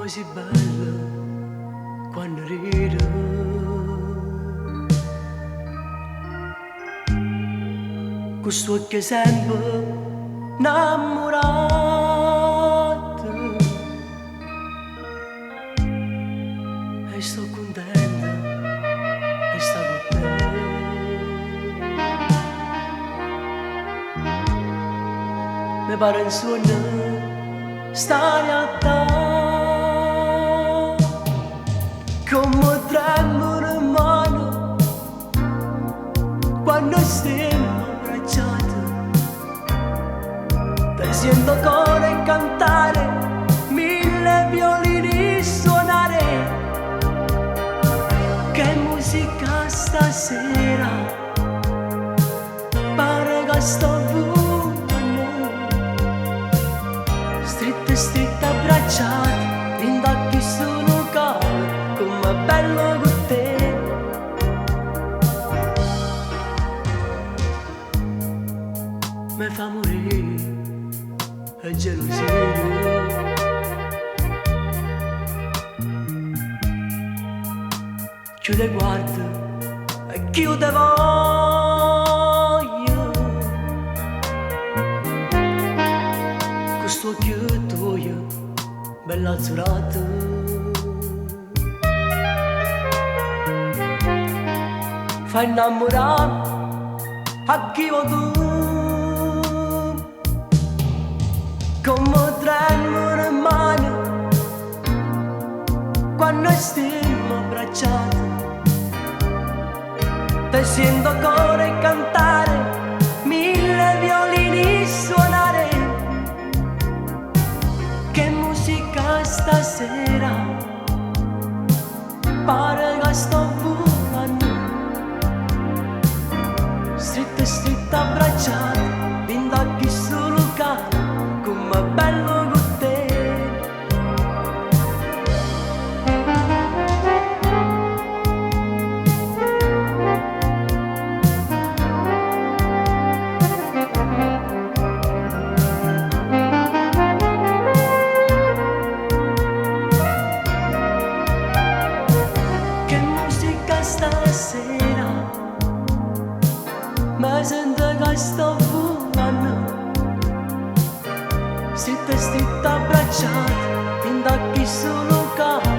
Si' bella quanno ride. Cu st'uocchie sempe 'nnammurate. E sto cuntento 'e sta cu te. Me pare 'n suonno 'sta realtà. Comme tremmano 'e mmane quanno stimmo abbracciate. Te siento 'o core cantare, mille violini suonare. Che musica stasera, pare ca sto vulanno. Stritte stritte abbracciate, dint' a chistu locale, comm'è bello cu te. Me fa murì 'e gelusia. Cchiù te guardo e cchiù te voglio. Cu st'uocchie tuoje, bella azzurrata. Fai innammurà a chi vuò tu. Comme tremmano 'e mmane quanno stimmo abbracciate. Te siento 'o core cantare, mille violini suonare. Che musica stasera, pare ca sto vulanno. Stritte stritte abbracciate, dint' a chistu locale, comm'è bello cu te. Che musica stasera, me sento ca sto vulanno. Stritte stritte abbracciate, dint' a chistu locale.